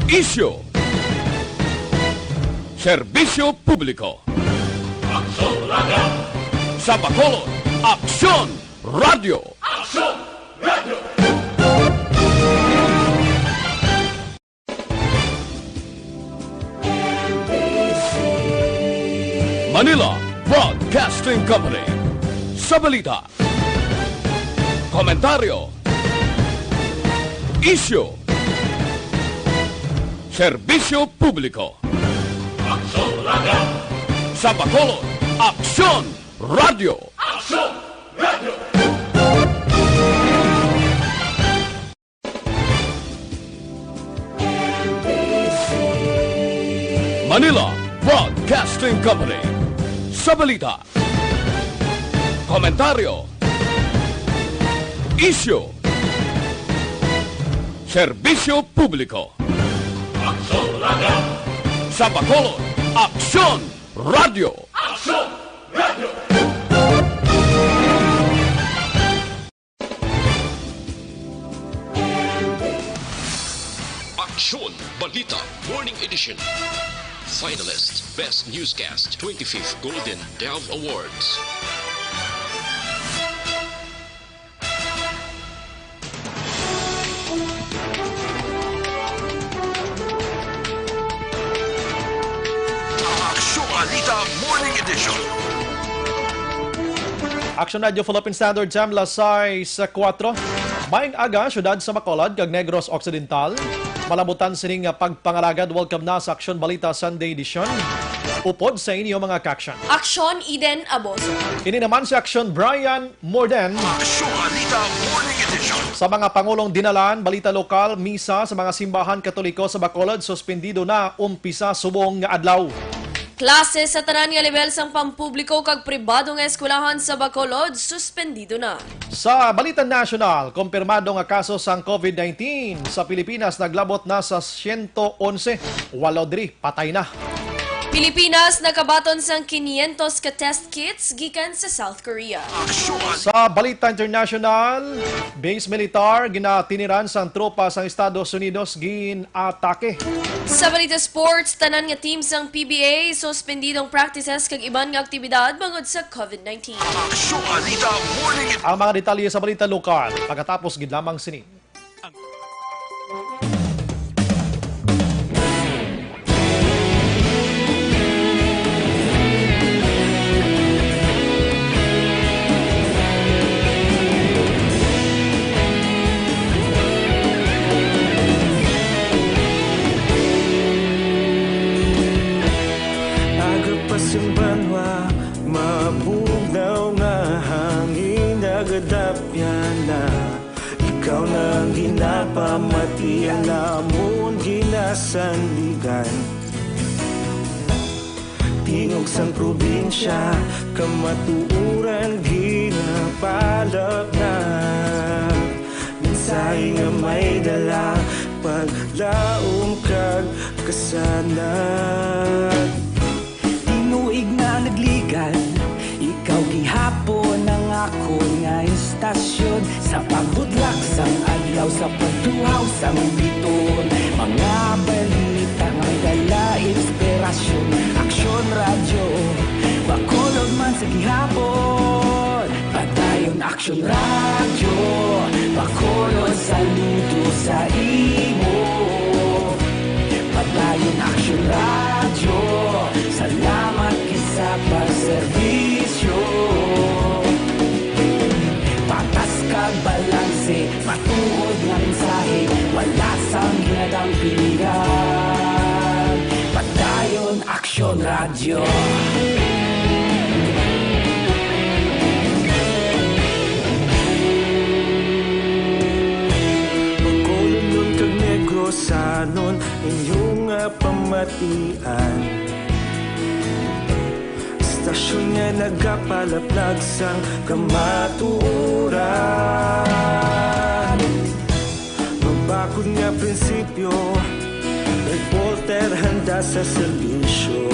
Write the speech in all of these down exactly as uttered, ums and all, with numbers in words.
Isyu. Serbisyo publiko. Aksyon Radio. Sa Bacolod, Aksyon Radio. Aksyon Radio. Manila Broadcasting Company. Sa balita, komentaryo, isyu, serbisyo publiko. Aksyon Radio. Sa Bacolod, Aksyon Radio. Aksyon Radio. Manila Broadcasting Company. Sa balita, komentaryo, isyu, serbisyo publiko. Aksyon Radio. Sa Bacolod, Aksyon Radio. Aksyon Radio. Aksyon Balita Morning Edition. Finalist Best Newscast twenty-fifth Golden Dove Awards. Aksyon Balita Morning Edition. Aksyon Radio Philippine Standard Time, las sais kuwatro. Maayong aga, siyudad sa Bacolod kag Negros Occidental. Malabutan sining pagpangalagad, welcome na sa Aksyon Balita Sunday Edition. Upod sa inyo, mga ka-aksyon. Aksyon Eden Aboso. Ini naman si Aksyon Brian Morden. Aksyon Balita Morning Edition. Sa mga pangulong dinalan, balita lokal, misa sa mga simbahan Katoliko sa Bacolod suspendido na umpisa subong nga adlaw. Klase sa tanan nga lebel sang pampubliko kag pribado nga eskwelahan sa Bacolod suspendido na. Sa balita nasyonal, kompirmado nga kaso sang covid nineteen sa Pilipinas naglabot na sa siyento onse, walo diri patay na. Pilipinas nakabaton sang kinyentos ka test kits gikan sa South Korea. Sa balita international, base militar ginatiniran sang tropa sang Estados Unidos gin-atake. Sa balita sports, tanan nga team sang P B A suspendidong practices kag iban nga aktibidad bangod sa covid nineteen. Aksyon Balita Morning. Ang mga detalye sa balita lokal pagkatapos gid lamang sini. Aga pa sing banwa, mabugnaw nga hangin, nagadapyan na. Ikaw na ang ginapamatian, amon ginasandigan. Tingog sang probinsya, kamatuoran ginapalapnag. Mensahe nga may dala, paglaom kag kasanag. Tinuig na nagligad, ikaw gihapon ang akon nga istasyon. Sa pagbutlak sang adlaw, sa pagtuhaw sang biton, mga balita nga may dala inspirasyon. Aksyon Radyo Bacolod man sa gihapon. Padayon Aksyon Radyo Bacolod, saludo sa imo. Padayon Aksyon Radyo, salamat gid sa pagserbisyo. Patas kag balanse, matuod nga mensahe, wala sang ginadampingan. Padayon Aksyon Radyo. Bacolodnon kag Negrosanon, inyo nga pamatian. Istasyon nga nagapalaplag sang kamatuoran. Mabakod nga prinsipyo, reporter handa sa serbisyo.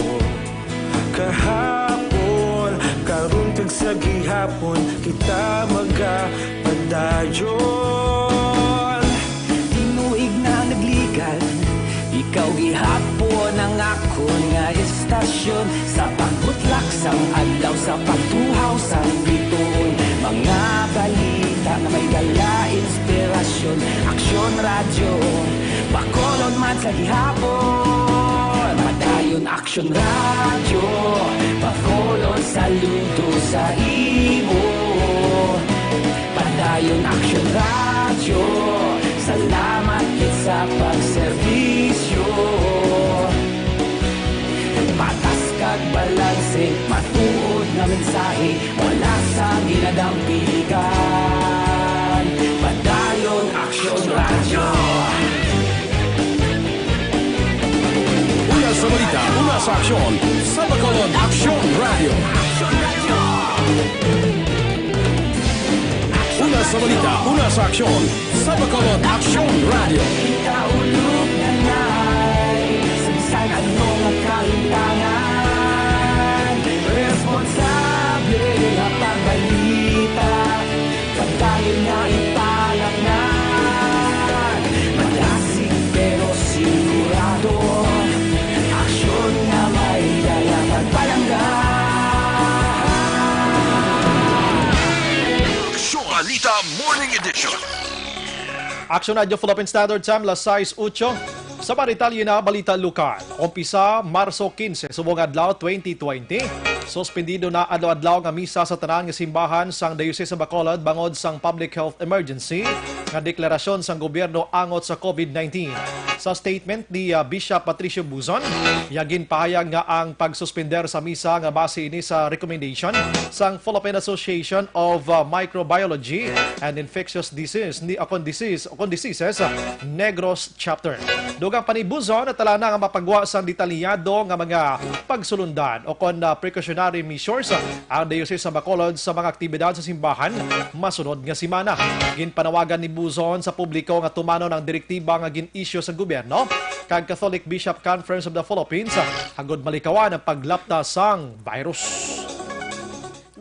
Kahapon, karon kag sa gihapon, kita magapadayon. Tinuig na nagligad, Ikaw gihapon ang akon nga istasyon, sa pagbutlak sang adlaw, sa pagtuhaw sang bituon, mga balita nga may dala inspirasyon. Aksyon Radyo, Bacolod man sa gihapon. Padayon Aksyon Radyo, Bacolod saludo sa imo. Padayon Aksyon Radyo, salamat gid sa pagserbisyo. Patas kag balanse, matuod nga mensahe, wala sa ginadampigan. Padayon Aksyon Radyo. Una sa balita, una sa aksyon, sa Bacolod Aksyon Radyo. Una sa balita, una sa aksyon, sa Bacolod Aksyon Radyo. Kaulog na nay, sa bisan ano nga kahintangan, responsable nga pagbalita, pagdayon nga ipalaknag, malasig pero sigurado, aksyon nga may dala pagpalangga. Aksyon Balita Morning Edition. Aksyon Radyo Philippine Standard Time, las sais ocho. Sa mga detalye na balita lokal, umpisa Marso quince, subong adlaw twenty twenty, suspendido na adlaw-adlaw nga misa sa tanan nga simbahan sang Diocese sa Bacolod bangod sang public health emergency nga deklarasyon sang gobyerno angot sa covid nineteen. Sa statement ni, ah, Bishop Patricio Buzon, iya ginpahayag nga ang pagsuspender sa misa nga base ini sa recommendation sang Philippine Association of, ah, Microbiology and Infectious Disease ni, o kon disease, o kon diseases, ah, Negros Chapter. Dugang pa ni Buzon, talana nga mapagwa sang detalyado nga mga pagsulundan o kon, ah, precautionary measures, ah, ang Diocese sa Bacolod sa mga aktibidad sa simbahan masunod nga semana. Ginpanawagan ni Buzon sa publiko nga tumanon ang direktiba nga gin-issue sa gobyerno kag Catholic Bishop Conference of the Philippines, ah, agod malikawan ang paglapta sang virus.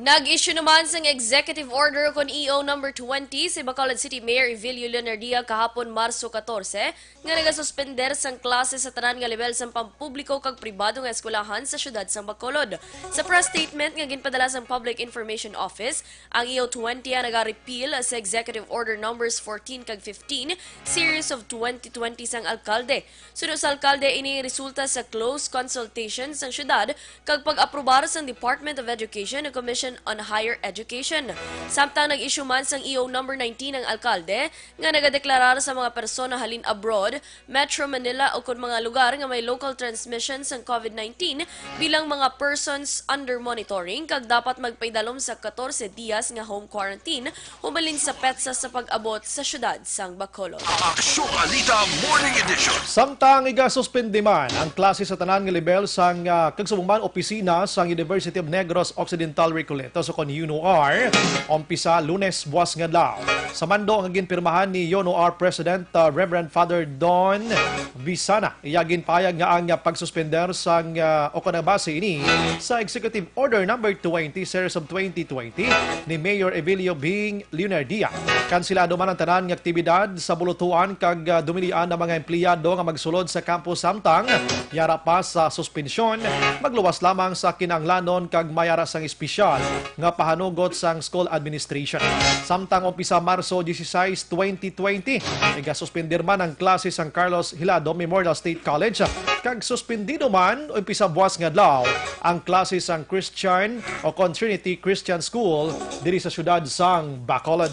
Nag-issue naman sang executive order kon E O number twenty si Bacolod City Mayor Evilio Leonardia kahapon, Marso katorse, nga nagasuspender sang klase sa tanan nga lebel sang pampubliko kag pribado nga eskwelahan sa siyudad sang Bacolod. Sa press statement nga ginpadala sang Public Information Office, ang E O twenty ang nagarepeal sa Executive Order Numbers fourteen kag fifteen, Series of twenty twenty sang alkalde. Suno sa alkalde, ini resulta sa close consultation sang siyudad kag pag-aprobar sang Department of Education ug Commission on Higher Education. Samtang nag-issue man sang E O number nineteen ang alkalde nga nagadeklarar sa mga persona halin abroad, Metro Manila ukon mga lugar nga may local transmission sang covid nineteen bilang mga persons under monitoring kag dapat magpaidalom sa katorse dias nga home quarantine humalin sa petsa sa pag-abot sa siyudad sang Bacolod. Aksyon Balita Morning Edition. Samtang igasuspindi man ang klase sa tanan nga lebel sang, ah, kag subong man opisina sang University of Negros Occidental Recoletos o kon UNOR, umpisa Lunes buwas nga adlaw. Sa mando nga ginpirmahan ni UNOR President, ah, Reverend Father Don Bisana, iya ginpahayag nga ang pagsuspender sang, ah, o kon base ini sa Executive Order Number twenty, Series of twenty twenty ni Mayor Evilio Bing Leonardia. Kansilado man ang tanan nga aktibidad sa bulutuan kag, ah, dumilian ang mga empleyado nga magsulod sa campus, samtang yara pa sa suspensyon, magluwas lamang sa kinahanglanon kag may ara sang espesyal nga pahanugot sang school administration. Samtang umpisa Marso dieciséis, twenty twenty, igasuspender man ang klase sang Carlos Hilado Memorial State College, kag suspendido man umpisa buwas nga adlaw ang klase sang Christian o kon Trinity Christian School diri sa siyudad sang Bacolod.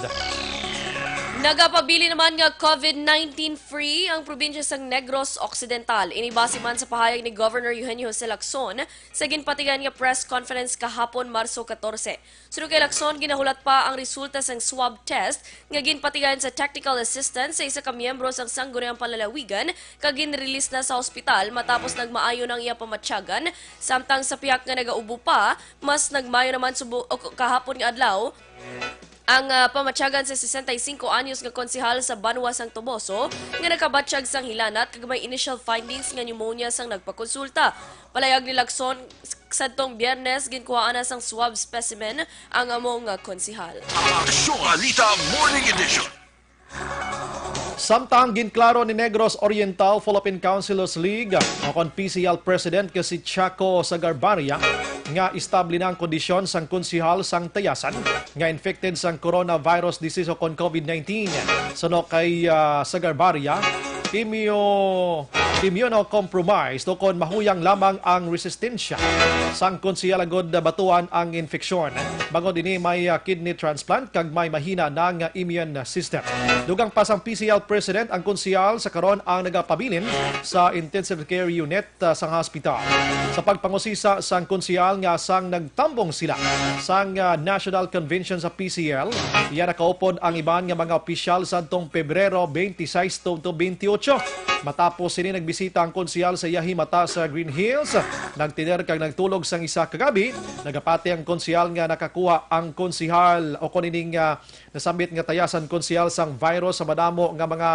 Nagapabilin naman nga covid nineteen free ang probinsya sang Negros Occidental. Ini base man sa pahayag ni Governor Eugenio Jose Lacson sa ginpatigayon nga press conference kahapon, Marso katorse. Suno kay Lacson, ginahulat pa ang resulta sang swab test nga ginpatigayon sa technical assistance sa isa ka miyembro sang Sangguniang Panlalawigan kag ginrelease na sa hospital matapos nagmaayo na ang iya pamatyagan, samtang sa pihak nga nagaubo pa, mas nagmaayo naman subo-, o, kahapon nga adlaw ang, ah, pamatyagan sa sesenta y cinco anyos nga konsehal sa banwa sang Toboso nga nakabatyag sang hilanat kag may initial findings nga pneumonia sang nagpakonsulta. Palayag ni Lacson, s-, sadtong Biyernes, ginkuhaan na sang swab specimen ang amo nga konsehal. Aksyon Balita Morning Edition. Samtang ginklaro ni Negros Oriental Philippine Councilors League o kon P C L President nga si Chaco Sagarbaria nga estable na ang kondisyon sang konsehal sang Tayasan nga infected sang coronavirus disease o kon COVID nineteen. Suno kay, ah, Sagarbaria, imyo-, immunocompromised o kon mahuyang lamang ang resistensya sang konsehal agud batuan ang infeksyon. Bangod ini may, ah, kidney transplant kag may mahina na nga immune system. Dugang pa sang P C L President, ang konsehal sa karon ang nagapabilin sa intensive care unit, ah, sang hospital. Sa pagpangusisa sang konsehal nga sang nagtambong sila sang, ah, National Convention sa P C L, iya nakaupod ang iban nga mga opisyal sadtong Pebrero twenty-six to twenty-eight. Matapos sini, nagbisita ang konsehal sa iya himata sa Green Hills. Nagtener kag nagtulog sang isa ka gabi. Nagapati ang konsehal nga nakakuha ang konsehal o kon ining, ah, nasambit nga Tayasan konsehal sang virus sa madamo nga mga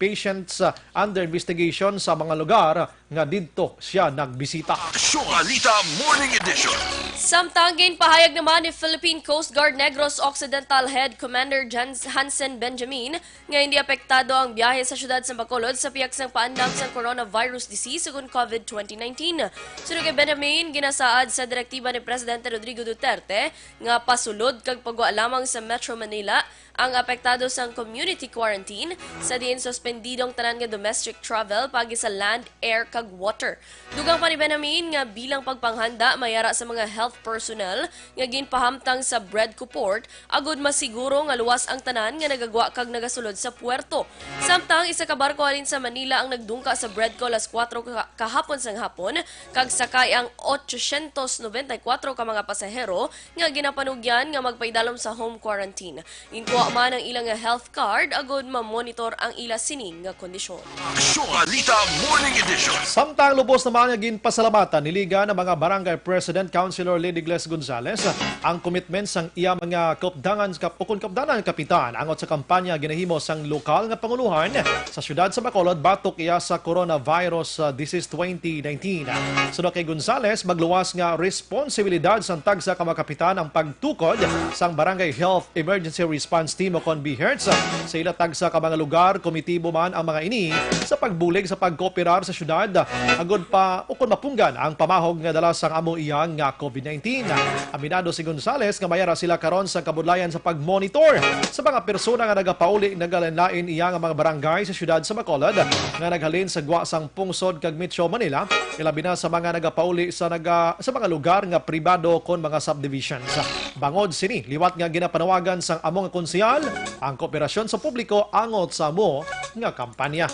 patients, ah, under investigation sa mga lugar nga didto siya nagbisita. Aksyon Balita Morning Edition. Samtang ginpahayag naman ni Philippine Coast Guard Negros Occidental Head Commander Jans-, Hansen Benjamin nga hindi apektado ang biyahe sa siyudad sa Bacolod sa pihak sang paandam sang coronavirus disease ukon COVID twenty nineteen. Suno kay Benjamin, ginasaad sa direktiba ni Presidente Rodrigo Duterte nga pasulod kag pagwa lamang sa Metro Manila ang apektado sang community quarantine, sa diin suspendido ang tanan nga domestic travel paagi sa land, air, kag water. Dugang pa ni Benjamin nga bilang pagpanghanda mayara sa mga health personnel nga ginpahamtang sa BREDCO port, agud masiguro nga luwas ang tanan nga nagagwa kag nagasulod sa puerto. Samtang isa ka barko halin sa Manila ang nagdungka sa BREDCO alas kuwatro ka-, kahapon sang hapon, kag sakay ang ochocientos noventa y cuatro ka mga pasahero nga ginapanugyan nga magpaidalom sa home quarantine. Ginkuha man ang ila nga health card agud mamonitor ang ila sini nga kondisyon. Aksyon Balita Morning Edition. Samtang lubos naman nga ginpasalamatan ni Ligan ang mga barangay president, Councilor Lady Gles Gonzales, ang commitment sang iya mga kaupdangan kap-, ukon kaupdangan kapitan angot sa kampanya ginahimo sang lokal nga panguluhan sa siyudad sa Bacolod batok iya sa coronavirus, ah, disease twenty nineteen. Suno kay Gonzales, magluwas nga responsibilidad sang tagsa ka mga kapitan ang pagtukod sang Barangay Health Emergency Response Team o kon BHERTs sa ila tagsa ka mga lugar. Komitibo man ang mga ini sa pagbulig sa pagkooperar sa siyudad agud pa ukon mapunggan ang pamahog nga dala sang amo iya nga COVID nineteen. Aminado si Gonzales nga mayara sila karon sa kabudlayan sa pagmonitor sa mga persona nga nagapauli nagalain-lain iya nga mga barangay sa siyudad sa Bacolod nga naghalin sa gwa sang pungsod kag Metro Manila, ilabi na sa mga nagapauli sa naga-, sa mga lugar nga pribado kon mga subdivisions. Bangod sini, liwat nga ginapanawagan sang amo nga konsehal ang kooperasyon sa publiko angot sa amo nga kampanya.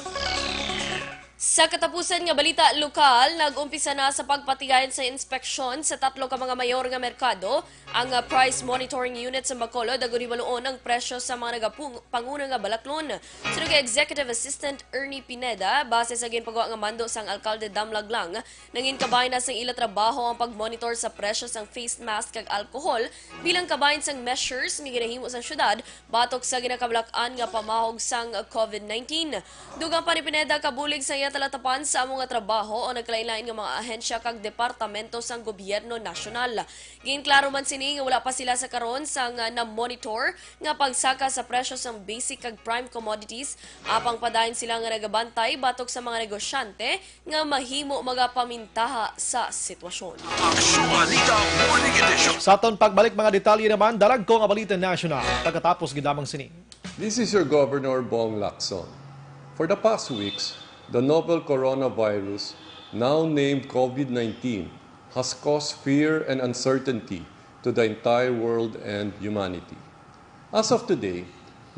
Sa katapusan nga balita lokal, nag-umpisa na sa pagpatigayon sa inspeksyon sa tatlo ka mga mayor nga merkado ang, ah, price monitoring unit sa Bacolod, agud hibaluon ang presyo sa mga nagapung-, panguna nga balaklon. Suno kay Executive Assistant Ernie Pineda, base sa ginpagwa nga mando sang Alkalde Damlag Lang, nangin kabahin na sang ila trabaho ang pagmonitor sa presyo sang face mask kag alcohol bilang kabahin sang measures nga ginahimo sang syudad batok sa ginakabulak-an nga pamahog sang COVID nineteen. Dugang pa ni Pineda, kabulig sa iya talatapan sa amo nga trabaho ang nagkalain-lain nga mga ahensya kag departamento sang gobyerno nasyonal. Ginklaro man sini nga wala pa sila sa karon sang, ah, na-monitor nga pagsaka sa presyo sang basic kag prime commodities, apang padayon sila nga nagabantay batok sa mga negosyante nga mahimo magapamintaha sa sitwasyon. Aksyon Balita Morning Edition. Sa aton pagbalik, mga detalye naman, dalagko nga balita nasyonal pagkatapos gid lamang sini. This is your Governor Bong Lacson. For the past weeks, the novel coronavirus, now named COVID nineteen, has caused fear and uncertainty to the entire world and humanity. As of today,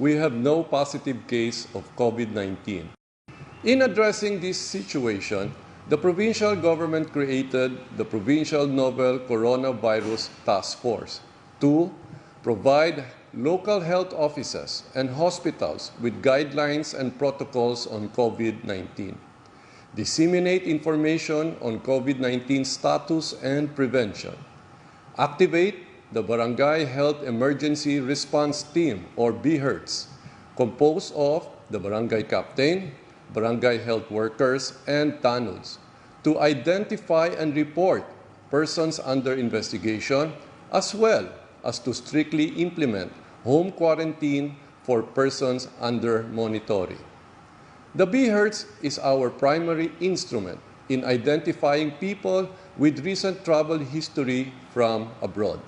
we have no positive case of COVID nineteen. In addressing this situation, the provincial government created the Provincial Novel Coronavirus Task Force to provide local health offices and hospitals with guidelines and protocols on COVID nineteen, disseminate information on COVID nineteen status and prevention, activate the Barangay Health Emergency Response Team, or BHERTs, composed of the barangay captain, barangay health workers, and tanods, to identify and report persons under investigation, as well as to strictly implement home quarantine for persons under monitoring. The BHERTs is our primary instrument in identifying people with recent travel history from abroad.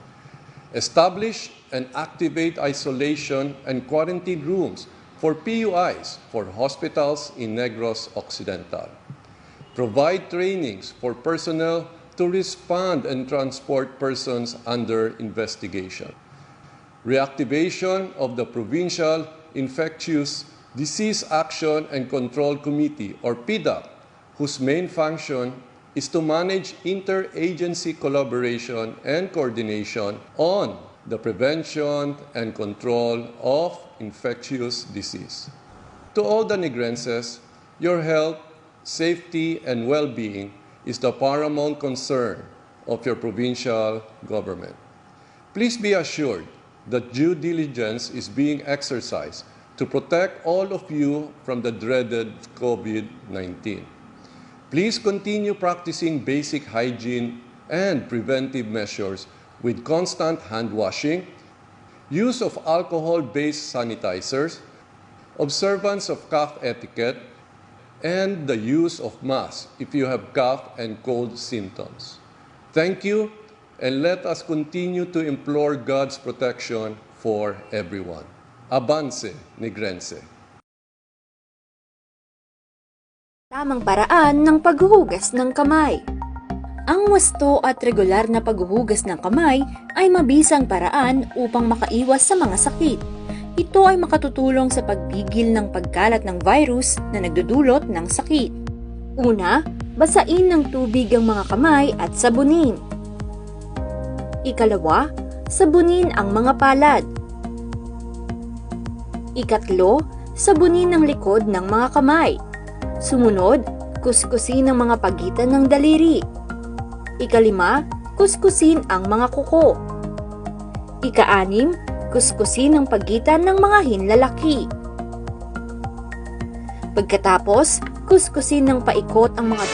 Establish and activate isolation and quarantine rooms for P U Is for hospitals in Negros Occidental. Provide trainings for personnel to respond and transport persons under investigation. Reactivation of the Provincial Infectious Disease Action and Control Committee, or PDAC, whose main function is to manage interagency collaboration and coordination on the prevention and control of infectious disease. To all the Negrenses, your health, safety, and well-being is the paramount concern of your provincial government. Please be assured that due diligence is being exercised to protect all of you from the dreaded COVID nineteen. Please continue practicing basic hygiene and preventive measures with constant hand washing, use of alcohol-based sanitizers, observance of cough etiquette, and the use of masks if you have cough and cold symptoms. Thank you, and let us continue to implore God's protection for everyone. Abanse, Negrense. Tamang paraan ng paghuhugas ng kamay. Ang wasto at regular na paghuhugas ng kamay ay mabisang paraan upang makaiwas sa mga sakit. Ito ay makatutulong sa pagpigil ng pagkalat ng virus na nagdudulot ng sakit. Una, basain ng tubig ang mga kamay at sabunin. Ikalawa, sabunin ang mga palad. Ikatlo, sabunin ang likod ng mga kamay. Sumunod, kuskusin ang mga pagitan ng daliri. Ikalima, kuskusin ang mga kuko. Ikaanim, kuskusin ang pagitan ng mga hinlalaki. Pagkatapos, kuskusin ng paikot ang mga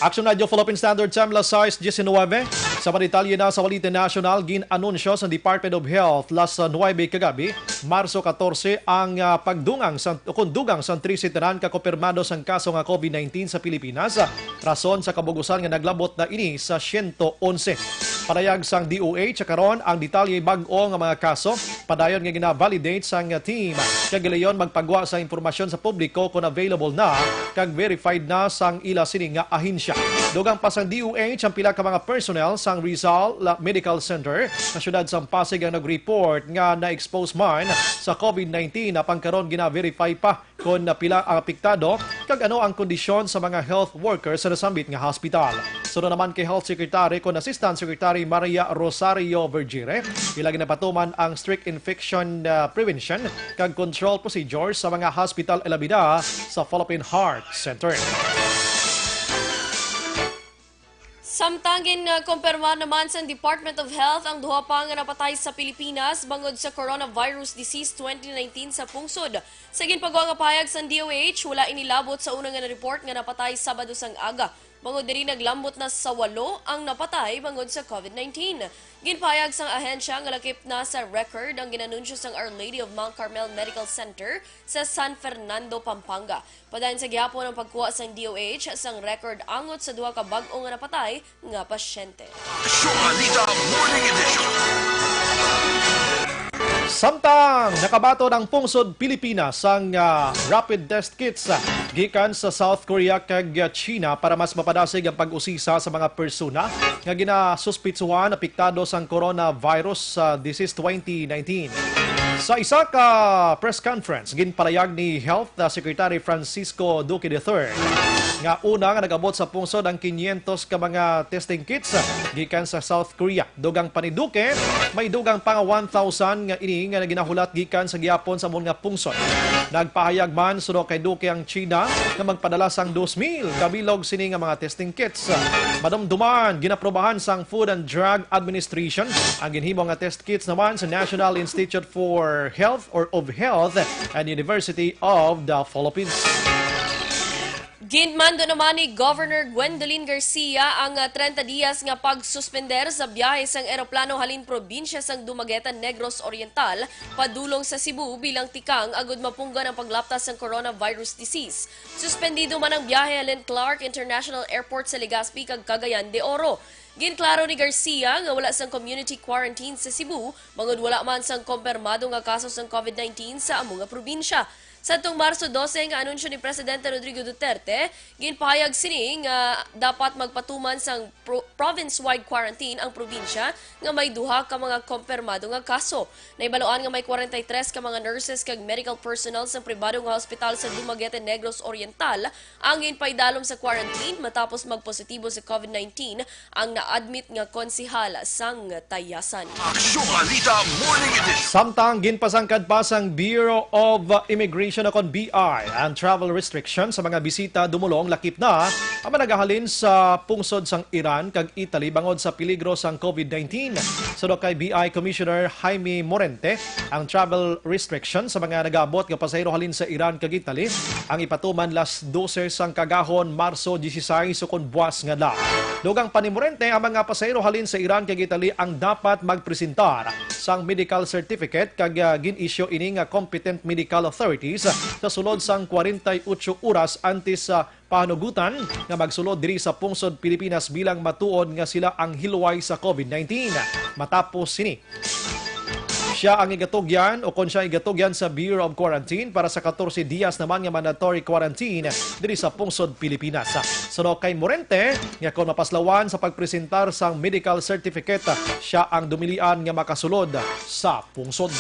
Action Radio Philippine Standard Time, las sais diecinuebe. Sa mga detalye na sa balita nasyonal, gin-anunsyo sa Department of Health las nuebe kagabi, Marso katorse, ang ah, pagdungang sa, o kung dugang sa trese tanan ka kompirmado sang kaso nga COVID nineteen sa Pilipinas, rason sa kabugusan nga naglabot na ini sa siyento onse. Padayag sang D O H karon ang detalye bag-o nga mga kaso, padayon nga gina-validate sang team, kag gilayon magpagwa sa impormasyon sa publiko kon available na kag verified na sang ila sini nga ahensya. Dugang pa sang D O H ang pila ka mga personnel sang Rizal Medical Center sa siyudad sang Pasig ang nag-report nga na-expose man sa COVID nineteen, apang karon gina-verify pa kon pila ang apektado kag ano ang kondisyon sa mga health workers sa nasambit nga hospital. Suno naman kay Health Secretary kon Assistant Secretary Maria Rosario Vergire, ila ginapatuman ang strict infection ah, prevention kag control procedures sa mga hospital, ilabi na sa Philippine Heart Center. Samtang ginkumpirma naman sang Department of Health ang duha pa nga napatay sa Pilipinas bangod sa coronavirus disease twenty nineteen sa pungsod. Sa ginpagwa nga pahayag sang D O H, wala ini labot sa una nga na-report nga napatay Sabado sang aga. Bangod diri, naglambot na sa walo ang napatay bangod sa COVID nineteen. Ginpahayag sang ahensya nga lakip na sa record ang ginanunsyo sang Our Lady of Mount Carmel Medical Center sa San Fernando, Pampanga. Padayon sa gihapon ang pagkuha sang D O H sang record angot sa duha ka bag-o nga napatay nga pasyente. Show Anita Morning Edition. Samtang nakabaton ang pungsod Pilipinas sang ah, rapid test kits ah, gikan sa South Korea kag ah, China para mas mapadasig ang pag-usisa sa mga persona nga ginasuspitsuhan apektado sang coronavirus ah, disease twenty nineteen. Sa isa ka press conference, ginpalayag ni Health ah, Secretary Francisco Duque the third nga una nga nag-abot sa pungsod ang kinyentos ka mga testing kits ah, gikan sa South Korea. Dugang pa ni Duque, may dugang pa nga one thousand nga ini nga ginahulat gikan sa gihapon sa amon nga pungsod. Nagpahayag man suno kay Duque ang China nga magpadala sang dos mil ka bilog sini nga mga testing kits. Madumduman, ginaprobahan sang Food and Drug Administration ang ginhimo nga test kits naman sa National Institute for Health or of Health and University of the Philippines. Ginmando naman ni Governor Gwendolyn Garcia ang, ah, treinta dias nga pagsuspender sa biyahe sang eroplano halin probinsya sang Dumaguete, Negros Oriental, padulong sa Cebu bilang tikang agud mapunggan ang paglaptas sang coronavirus disease. Suspendido man ang biyahe halin Clark International Airport sa Legazpi kag Cagayan de Oro. Ginklaro ni Garcia nga wala sang community quarantine sa Cebu bangod wala man sang kompirmado nga kaso sang COVID nineteen sa amo nga probinsya. Sadtong Marso dose nga anunsyo ni Presidente Rodrigo Duterte, ginpahayag sini nga dapat magpatuman sang pro-, province-wide quarantine ang probinsya nga may duha ka mga kompirmado nga kaso. Nahibaluan nga may kwarenta y tres ka mga nurses kag medical personnel sa pribado nga hospital sa Dumaguete, Negros Oriental ang ginpaidalom sa quarantine matapos magpositibo sa COVID nineteen ang na-admit nga konsehal sang Tayasan. Aksyon Balita Morning Edition. Samtang ginpasangkad pa sang Bureau of Immigration o kon B I ang travel restriction sa mga bisita dumulong, lakip na ang mga nagahalin sa pungsod sang Iran kag Italy bangod sa peligro sang COVID nineteen. Suno kay B I Commissioner Jaime Morente, ang travel restriction sa mga nagaabot nga pasahero halin sa Iran kag Italy ang ipatuman las dose sang kaagahon, Marso dieciséis, ukon buas nga adlaw. Dugang pa ni Morente, ang mga pasahero halin sa Iran kag Italy ang dapat magpresentar sang medical certificate kag, ah, gin-issue ini nga competent medical authorities sa sulod sang kwarenta y ocho oras antes sa pahanugutan nga magsulod diri sa pungsod Pilipinas bilang matuod nga sila ang hilway sa COVID nineteen. Matapos sini, siya ang igatugyan o kon siya igatugyan sa Bureau of Quarantine para sa katorse dias naman nga mandatory quarantine diri sa pungsod Pilipinas. Suno kay Morente nga kon mapaslawan sa pagpresentar sang medical certificate, siya ang dumilian nga makasulod sa pungsod.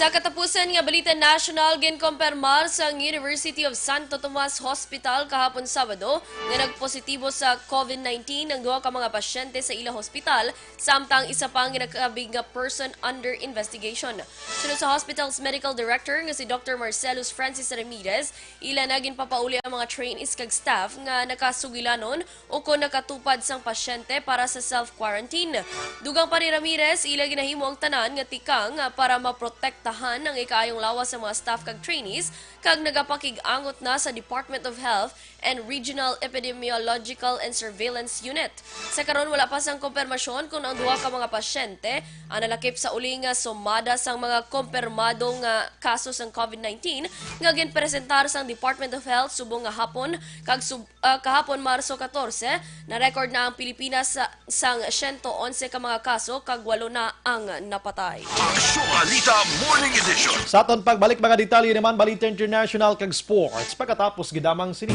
Sa katapusan nga balita nasyonal, ginkompirmar sang University of Santo Tomas Hospital kahapon Sabado nga nagpositibo sa COVID nineteen ang duha ka mga pasyente sa ila hospital, samtang isa pa ang ginakabig nga person under investigation. Suno sa hospital's medical director nga si Doctor Marcelus Francis Ramirez, ila na ginpapauli ang mga trainees kag staff nga nakasugilanon o kon nakatupad sang pasyente para sa self-quarantine. Dugang pa ni Ramirez, ila ginahimo ang tanan nga tikang para maprotektahan ang ikaayong lawas sa mga staff kag trainees, kag nagapakig-angot na sa Department of Health and Regional Epidemiological and Surveillance Unit. Sa karon, wala pa sang kompirmasyon kung ang duha ka mga pasyente ang nalakip sa uli nga sumada sang mga kompirmado nga kaso sang COVID nineteen nga ginpresentar sang Department of Health subong nga hapon kag sub-, ah, kahapon, Marso katorse, na-record na ang Pilipinas sa, sang siyento onse ka mga kaso kag walo na ang napatay. Aksyon Balita Morning Edition. Sa aton pagbalik, mga detalye naman, balita international kag sports pagkatapos gid lamang sini.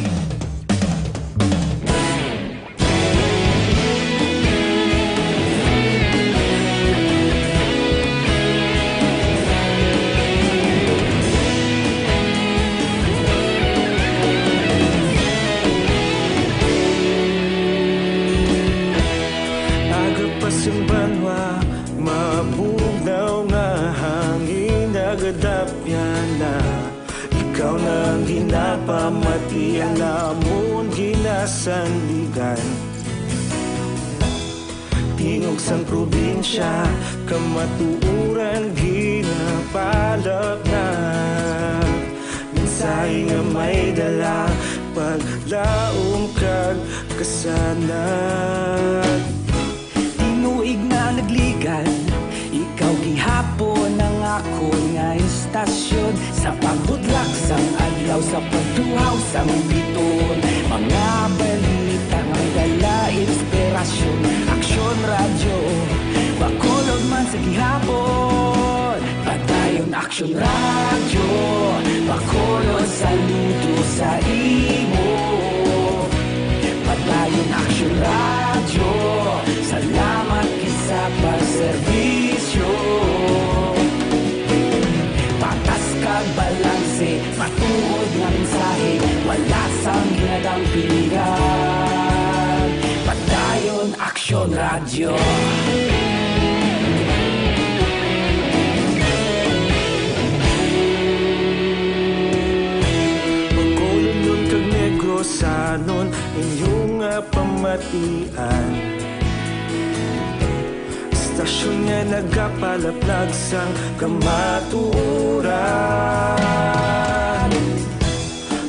Aga pa sa banwa, mabugnaw nga hangin, nagadapyan na. Ikaw na ang ginapamati, ang amon ginasandigan. Tingog sang probinsya, kamatuoran ginapalapnag. Mensahe nga may dala, paglaom kag kasanag. Tinuig na nagligan, ikaw gihapon ang akon nga istasyon. Sa pagbudlak sang adlaw, sa pagtuhaw sang biton, mga balita nga may dala inspirasyon. Aksyon Radyo, Bacolod man sa gihapon. Padayon Aksyon Radyo, Bacolod, saludo sa imo. Padayon Aksyon Radyo, salamat gid sa pagserbisyo. Patas kag balanse, matuod nga mensahe, wala sang ginadampingan. Padayon Aksyon Radyo. Bacolod kag Negrosanon, inyo nga pamatian. Istasyon nga nagapalaplag sang kamatuoran.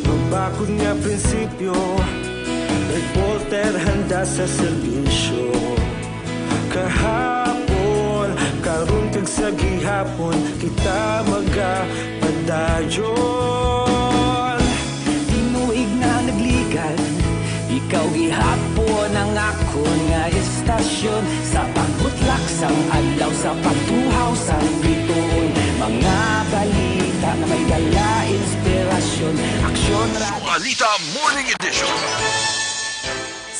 Mabakod nga Yo, reporter handa sa serbisyo. Kahapon, karon kag sa gihapon, kita magapadayon. Tinuig na nagligad, ikaw gihapon ang akon nga istasyon. Sa pagbutlak sang adlaw, sa pagtuhaw sang bituon, mga balita nga may dala inspirasyon, aksyon ra. Balita Morning Edition.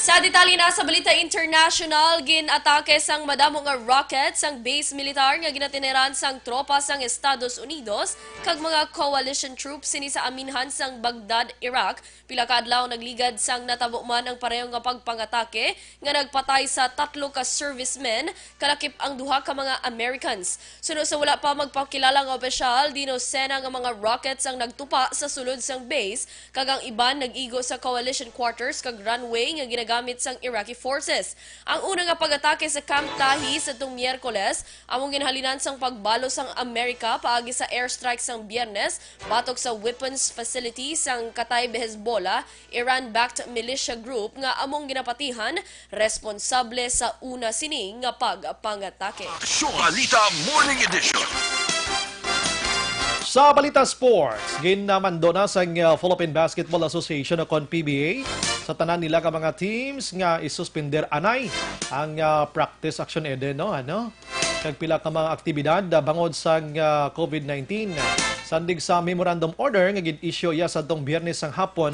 Sa detalye na sa balita international, gin-atake sang madamo nga rocket sang base militar nga ginatineran sang tropa sang Estados Unidos kag mga coalition troops sini sa aminhan sang Baghdad, Iraq, pila ka adlaw nagligad sang natabo man ang pareho nga pagpangatake nga nagpatay sa tatlo ka servicemen, kalakip ang duha ka mga Americans. Suno sa wala pa magpakilala nga opisyal, dinusena nga mga rockets ang nagtupa sa sulod sang base, kag ang iban nag-igo sa coalition quarters kag runway nga ginagamit sang Iraqi forces. Ang una nga pag-atake sa Camp Tahi sa tong Miyerkules among ginhalinan sang pagbalo sang Amerika paagi sa airstrike sang Biyernes batok sa weapons facility sang Kataib Hezbollah, Iran-backed militia group nga among ginapatihan, responsable sa una sini nga pagpangatake. Aksyon Balita Morning Edition. Sa balita sports, ginamando na sang, uh, Philippine Basketball Association o kon P B A sa tanan nila ka mga teams nga isuspender anay ang, uh, practice, Action Eden, no? Ano? Kag pila ka mga aktibidad, ah, bangod sang, ah, COVID nineteen. Sandig sa memorandum order nga gin-issue iya sadtong Biyernes sang hapon,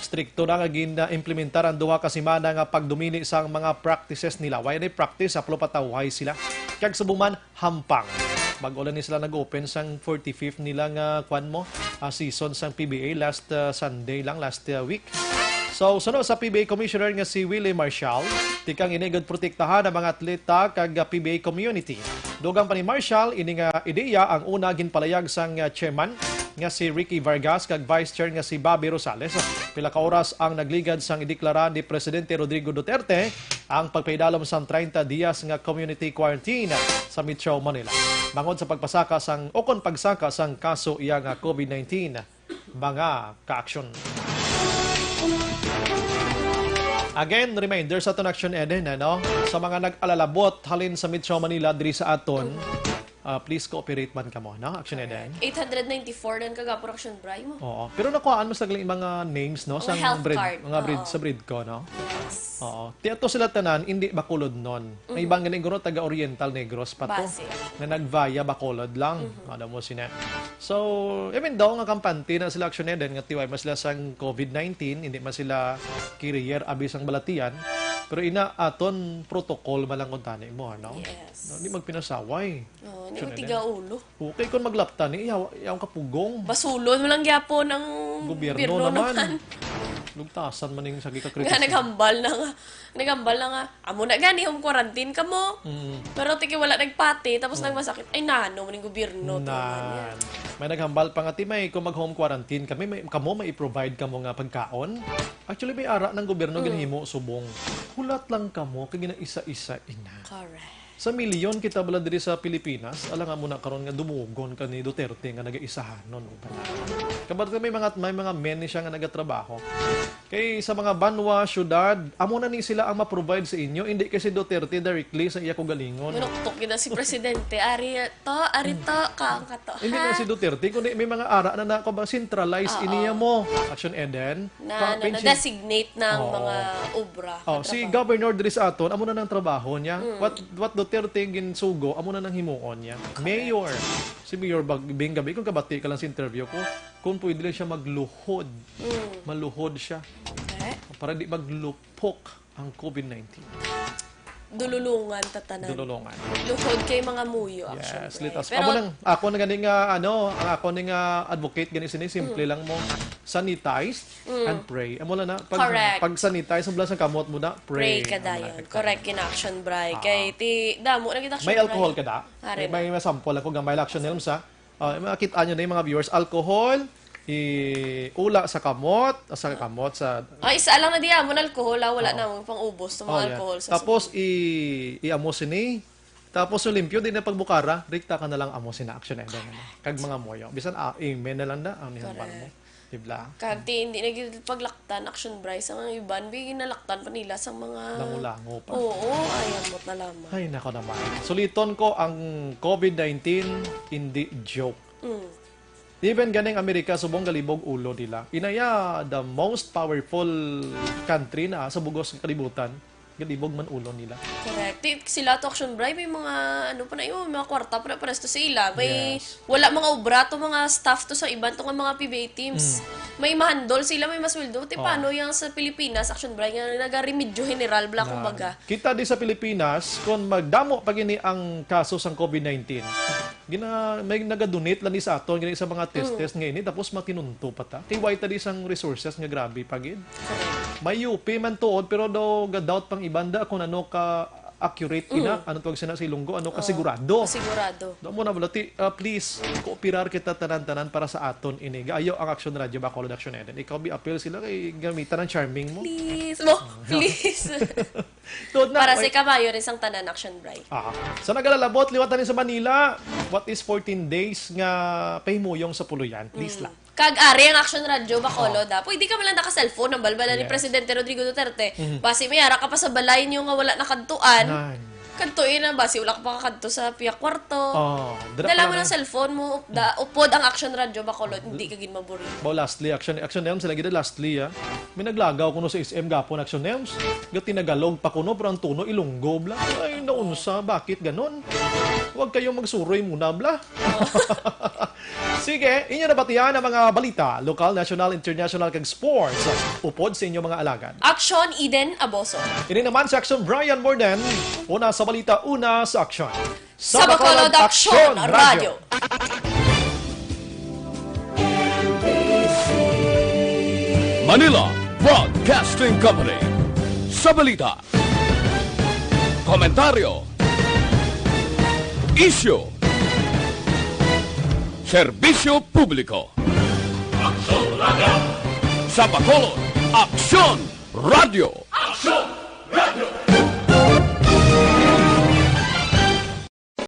strikto na nga gin-implementar ang duha ka semana nga pagdumili sang mga practices nila. Wala ni practice, aplo patawhay sila. Kag subong man, hampang. Bag-o lang ni sila nag-open sang forty-fifth nila nga, kwan mo, ah, season sang P B A last, ah, Sunday lang, last, ah, week. So, suno sa P B A Commissioner nga si Willie Marshall, tikang ini gid protektahan ang mga atleta kag, ah, P B A community. Dugang pa ni Marshall, ini nga ideya ang una ginpalayag sang, ah, chairman nga si Ricky Vargas kag vice chair nga si Bobby Rosales. Pila ka oras ang nagligad sang ideklara ni Presidente Rodrigo Duterte ang pagpaidalom sang treinta dias nga community quarantine sa Metro Manila bangod sa pagpasaka sang, o kon pagsaka sang kaso iya nga COVID nineteen. Mga ka-aksyon. Again, reminder sa aton, Action Eden, ano? Sa mga nag-alalabot halin sa Metro Manila diri sa aton, ah, please cooperate man kamo, no? Action Eden. Eight hundred ninety-four nan kagapon, Action Bray mo. Oo. Pero nakuhaan mo sa galing mga names, no? Mga sa health breed, card. Mga breed, oo, sa breed ko, no? Yes. Oo. Ti ato sila tanan, hindi Bacolodnon. May, mhm, iba nga siguro taga Oriental Negros pa to. Base. Nga nag-via Bacolod lang. Mhm. Ano mo sina. So, even though nga kampante na sila, Action Eden, nga tiway man sila sang COVID nineteen, hindi man sila carrier abi sang balatian, pero ina aton protocol man lang kung tani mo, ano? Yes. No, di magpinasaway. Oo, di, Action Eden, magtigaulo. Okay, kung maglapta ni, iyaw, iyaw kapugong. Basulon mo lang gyapon ang gobyerno, gobyerno naman, naman. Lugtasan man ning sagi ka. Nga kritisismo. Naghambal na nga. Naghambal na nga. Amo na gani, home quarantine kamo. Mm. Pero tiki wala nagpati, tapos, mm, nagmasakit. Ay, nano man ning gobyerno, to naman yan. May naghambal pa nga, "Ti, may, kung mag-home quarantine kami, may, kamo may i-provide kamo nga pagkaon?" Actually, may ara ng gobyerno, mm, ginhimo subong. Hulat lang kamo, kay gina-isa-isa ina. Correct. Sa milyon kita bala diri sa Pilipinas, alang amo na karon nga dumugon ka ni Duterte nga nagaisahanon og tanan. Kabato may mga, may mga men ni siya nga nagatrabaho. Kay sa mga banwa, syudad, amo na ni sila ang ma-provide sa inyo, hindi kay si Duterte directly sa iya kaugalingon. Manuktok gid si presidente, ari to, ari to, ka, ang kato. Hindi na si Duterte, kundi may mga ara na, na, kumbaga, centralized. Oo. Iniya mo, Action Eden. Na, na, na-designate na ang mga obra, oh, si governor diri sa aton, amo na nang trabaho niya. Mm. What, what Duterte ginsugo, amo na nang himuon niya. Correct. Mayor, si Mayor Bag-, Bing Gabi, kung kabati ka lang sa interview ko, kung pwede lang siya magluhod, mm, maluhod siya. Okay. Para di maglupok ang COVID nineteen. Dululungan ta tanan. Dululungan. Luhod kay mga muyo, actually. Yes, let us. Pero amo nang, ako na gani nga, ano, ang ako ni nga advocate gani sini, simple lang mo. Sanitize and pray. Amo lang na. Pag, correct, pag sanitize mo lang sa kamot mo na, pray. Pray ka dayon. Correct, in action, Bray. Ah. Kay ti, damo na kita, may alcohol ka da? May, may sample ako nga may action nila sa Oh, makita nyo na yung mga viewers, alcohol, i-ula sa kamot, sa kamot, sa... Ah, isa lang na diya, mo na alcohol, ah, wala na, pang-ubos sa mga alcohol sa... Tapos, i-, i-amo sini. Tapos, yung limpyo, di na pagbukara, rikta ka na lang amo sina action na yun. Kag mga moyo. Bisan, ah, amen na lang na, ang nihambal mo. Correct. Di ba? Kag ti, hindi na gyud paglaktan, Action Bri, sang iban, bi, ginalaktan pa nila sang mga Lango-lango pa. Oo, ay, ambot na lamang. Ay, nako naman. Suliton ko, ang covid nineteen, hindi joke. Mm. Even ganing Amerika, subong galibog ulo nila. Inaya, the most powerful country na sa bugos nga kalibutan, galibog man ulo nila. Correct. Ti, sila to, Action Bri, may mga, ano pa na yun, mga kwarta pa na pares to sa ila. May Yes. wala mga obra to, mga staff to sa iban to nga mga P B A teams. Mm. May mahandol sila, may masweldo. Ti, Oh. paano yung sa Pilipinas, Action Bri, nga nagaremedyo general bla, Na, kumbaga? kita di sa Pilipinas, kung magdamo pa gini ang kaso sang covid nineteen, gina-, may nagadonate lang ni sa aton, gini sa mga test-test Mm. nga ini, tapos matinunto pa ta. Kay why ta di sang resources nga grabe pa gid. Correct. May U P man tuod, pero daw ga-doubt pang iban da kung ano ka accurate ina, Mm. ano tawag sina sa Ilonggo, ano ka Oh, sigurado. sigurado. Daw mo na bala, ti, ah, please, kooperar kita tanan-tanan para sa aton ini. Gaayo ang Action Radio Bacolod, Action Eden. Ikaw, bi-appeal sila kay gamitan ang charming mo. Please, mo, please. Tuod na, Para sa may ikabayo rin sang tanan, Action Bri. Ah, sa nagalalabot, liwat na rin sa Manila, what is fourteen days nga pahimuyong sa Puluyan? Please Mm. lang. Kag ari ang Action Radio, Bacolod, Oh. ah. Pwede ka man lang naka-cellphone, ang balbala ni Yes. Presidente Rodrigo Duterte. Mhm. Basi may ara ka pa sa balay niyo nga wala nakadtuan. Nan. Kadtuin na, basi wala ka pa kakadto sa piyak kwarto. Oh, dira Dala pala mo na. ng cellphone mo, up-, da, upod ang Action Radio, Bacolod, hindi ka gid maburi. Bao, lastly, Action, Action Elms, lagi na lastly, ah. May naglagaw kuno sa S M gapon, Action Elms. Gatinagalog pa kuno, pero ang tono Ilonggo, bla. Ay, naunsa? Bakit ganon? Huwag kayong magsuroy muna, bla. Sige, inyo nabatian ang mga balita, lokal, national, international, kag sports. Upod sa inyo mga alagad. Action, Eden Aboso. Ini naman si Action Brian Morden. Una sa balita, una sa aksyon. Sa Bacolod, Action Radio. Manila Broadcasting Company. Sa balita, komentaryo, isyu, serbisyo publiko. Aksyon Radio. Sa Bacolod, Aksyon Radio.